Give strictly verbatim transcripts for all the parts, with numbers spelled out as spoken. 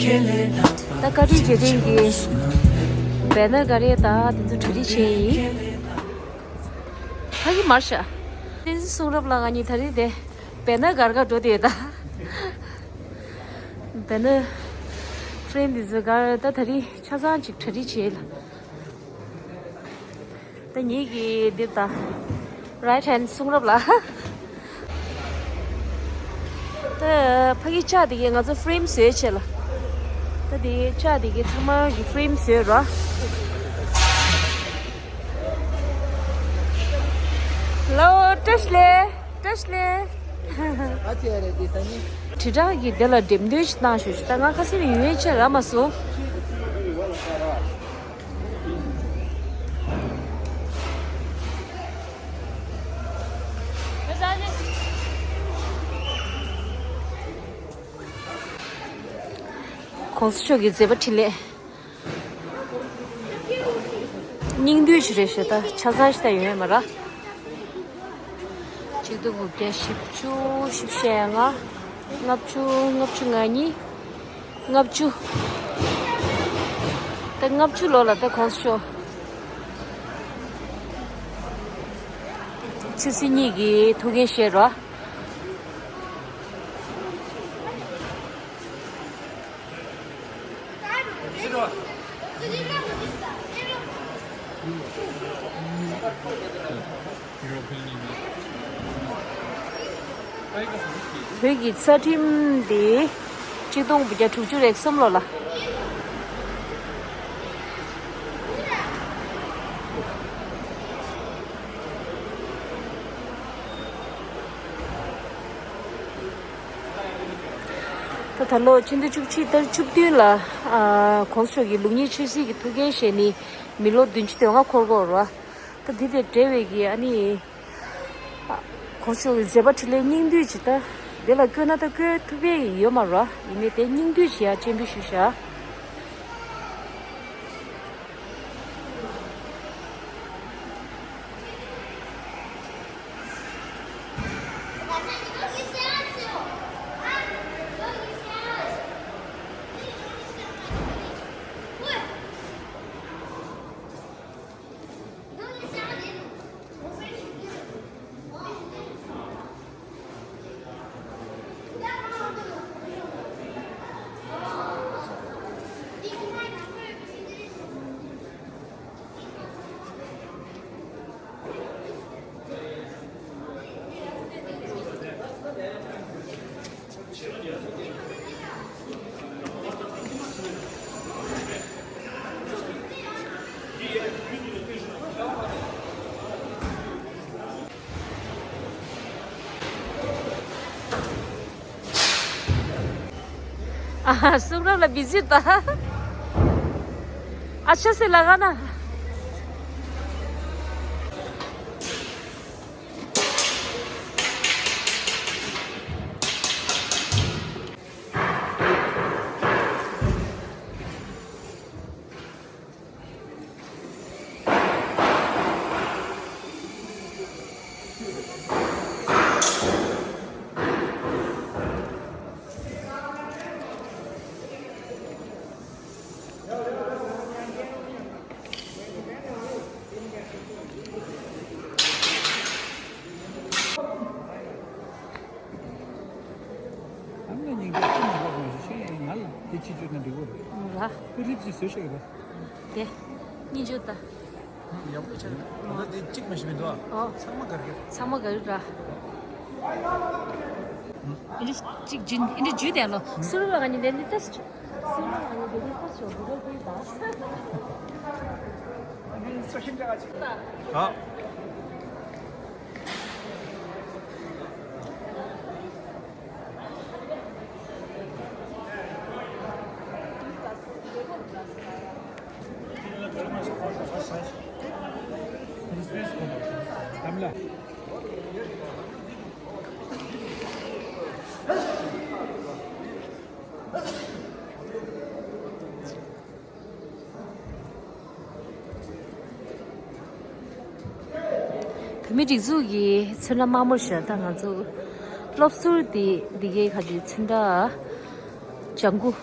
ད་བཀའ་དྲིན་རྗེས་དྲན་གྱི་བེ་ནར་ག་རེ་ད་དེ་ཚོ་གྲ་སྒྲིག་བྱས་ཡིན། ཕ་གི་མར་ཤ། བསྟན་འཛིན་གསུང་རབ་ལགས་ང་གཉིས་ད་རིང་དེ་བེ་ནར་སྒར་ག་འགྲོ་དེ་ད། བེ་ནར་ཕ་རེམ་འདི་ཚོ་སྒར་ད་ད་རིང་ཆ་ཚང་ཅིག་གྲ་སྒྲིག་བྱས་ལ། ད་ངེད་ཀྱི་འདི་ད་right hand གསུང་རབ་ལགས། ད་ཕ་གི་ལྕགས་དེ་གས་ང་ཚོ་ཕ་རེམ་བཟོས་བྱས་ལ། ད་དེ་ལྕགས་དེ་གས་ཚང་མ་གི་ཕ་རེམ་བཟོས་རོགས། ལོ་བཀྲ་ཤིས་བདེ་ལེགས། བཀྲ་ཤིས་བདེ་ལེགས། དྲིལ་བསྒྲགས་ཀྱི་དེ་ལ་འགྲེམས་སྟོན་ཞིག་བཏང་ཞོག་ཞུ། ད་ང་ཁ་སང་ཡུན་ཡུན་ཆད་རག་མ་སོང་། གོང་ས་མཆོག་གི་མཛད་པ་འཕྲིན་ལས། སྙིང་བསྡུས་ཤིག་རེད་ཤག་ད་ཆ་ཚང་ཞིག་ད་ཡོད་མ་རེད། གཅིག་སྟོང་དགུ་བརྒྱ་བཞི་བཅུ་བཞི་བཅུ་ཞེ་ལྔ། ལྔ་བཅུ། ལྔ་བཅུ་ང་གཉིས། ལྔ་བཅུ། ད་ལྔ་བཅུ་ལོ་ལ་ད་གོང་ས་མཆོག་ཆབ་སྲིད་གཉིས་ཀྱི་ཐུགས་འགན་བཞེས་རོགས། བོད་ཀྱི་རྩ་ཁྲིམས་དེ་གཅིག་སྟོང་དགུ་བརྒྱ་དྲུག་ཅུ་རེ་གསུམ་ལོ་ལ། ད་ད་ལོ་ཕྱི་ཟླ་བཅུ་གཅིག་ཟླ་བཅུ་བདུན་ལ་ཨ་གོང་ས་མཆོག་གི་ལུགས་གཉིས་ཆོས་སྲིད་ཀྱི་ཐུགས་འགན་བཞེས་ནས་མི་ལོ་བདུན་ཅུ་དོན་ལྔ་འཁོར་གྱི་ཡོད་རེད་བ། ད་འདི་དང་འབྲེལ་བའི་གི་ཨ་ནི་ཨ་གོང་ས་མཆོག་གི་མཛད་པ་འཕྲིན་ལས་སྙིང་བསྡུས་ཅིག་ད་འདི་ལ་བཀོད་ན་ད་བཀོད་ཐུབ་ཡས་ཡོད་མ་རེད་བ། ཡིན་ནའི་དེ་སྙིང་བསྡུས་ཅིག་ཡ་སྤྱན་འབུལ་ཞུས་བཞག་ཨ་གསུང་རབ་ལགས་བི་ཟི་ད། ཨ་ཆ་སེ་ལ་ག་ན། ཨ་མ་སྙིང་རྗེ་ཁྱོད་མ་ལོག་མ་ཤེས་ཤེས་ཡིན་ང་ལ་དེ་ཅི་བཅོས་ན་འགྲིག་གོ་རེད། ཨ། ཁོ་རིགས་ཅིག་བཟོས་ཤག་རེད། དེ། སྙིང་རྗེ་ད། ཡག་པོ་ཆགས་ཡོད། ད་དེ་གཅིག་མ་ཤེས་མི་འདུག་ཨ། ཨོ། ཚང་མ་ག་རེ་རེད། ཚང་མ་ག་རེ་ར། ཨིན་ཇི་གཅིག་ཇུན་ཨིན་ཇི་ཇུ་དེ་ལོ། སུ་རུ་ལ་ག་ནི་དེ་ནི་ཏེ་སི། སུ་རུ་ལ་ག་ནི་དེ་ནི་ཏེ་སི་ཆོ་གུ་རུ་གུ་ད། ཨ། བོད་མིའི་སྒྲིག་འཛུགས་ཀྱི་ཚོན་ཁྲ་དམར་མོ་ཞིག་ད་ང་ཚོ་སློབ་ཟུར་དེ་འདི་གའི་ཁ་ཅིག་ཚོན་ཁྲ་ལྗང་གུ།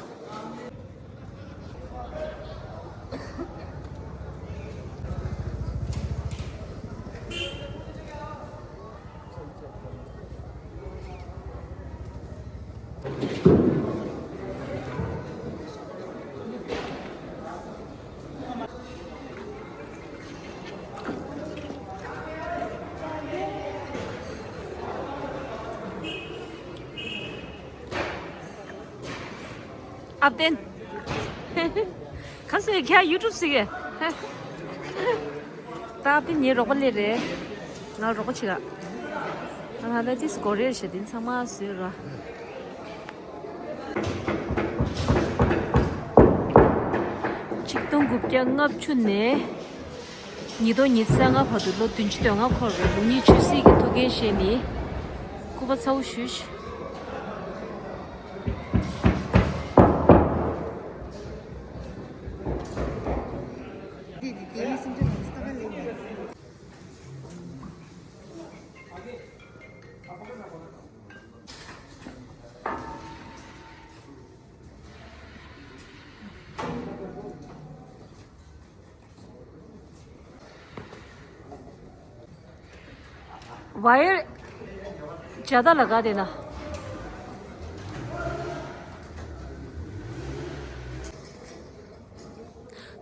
ཨ་བརྟན། ག་ཟེར་ཁྱེད་ཡུ་ཊུབ་ཟེར་གི། ད་ཨ་བརྟན་ངའི་རོགས་པ་ལས་རེད། ང་རོགས་པ་བྱེད་ག་ང་ད་ཅིས་གོ་རེར་བྱེད་དེ་ཚང་མ་བཟོས་ར། ཆིག་སྟོང་དགུ་བརྒྱ་ལྔ་བཅུ་ནས་ཉིས་སྟོང་ཉི་ཤུ་རྩ་ལྔ་བར་དུ་ལོ་བདུན་ཅུ་དོན་ལྔ་འཁོར་བའི་ལུགས་གཉིས་ཆོས་སྲིད་ཀྱི་ཐུགས་འགན་བཞེས་ནས་སྐུ་པར་ཚ་བོ་ཞུས། ཝའེར་ཇ་ད་ལ་ག་དེ་ན།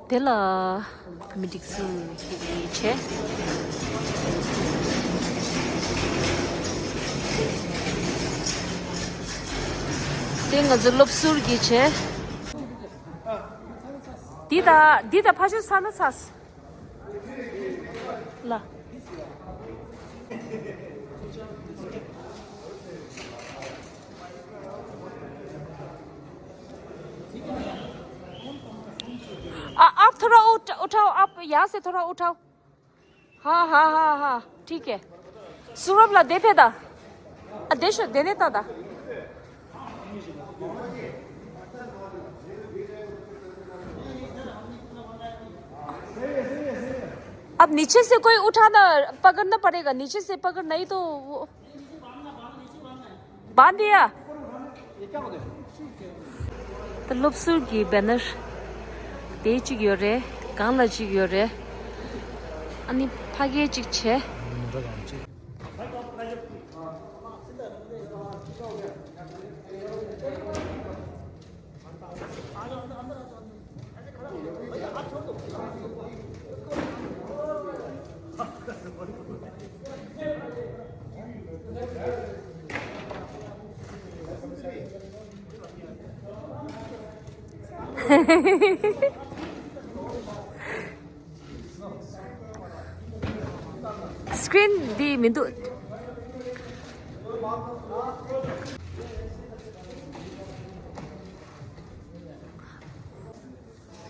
དེ་ལ་མི་འགྲིག་སུ་ཞིག་བྱས། དེ་ང་ཚོ་སློབ་ཟུར་གྱིས་བྱས། འདི་ད་འདི་ད་ཕ་ཆུ་ས་ན་ཚ། ལ། आ, आप थोड़ा उठ, उठाओ, आप यहाँ से थोड़ा उठाओ। हाँ, हाँ, हाँ, हाँ, ठीक है। सूरभ ला दे फेदा। आ, दे शो, देने ता दा। अब नीचे से कोई उठाना, पकड़ना पड़ेगा। नीचे से पकड़ नहीं तो वो बांध दिया। ད་སློབ་ཟུར་གྱི་བེ་ནར་དེ་གཅིག་ཡོད་རེད། སྒང་ལ་གཅིག་ཡོད་རེད། ཨ་ནི་ཕ་གིར་གཅིག་བྱས། སི་ཀི་རིན་འདི་མི་འདུག་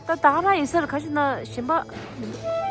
ད་ད་ག་རང་ཡིན་ས་རེད། ཁ་ཤས་ན་གཞན་པ་མི་འདུག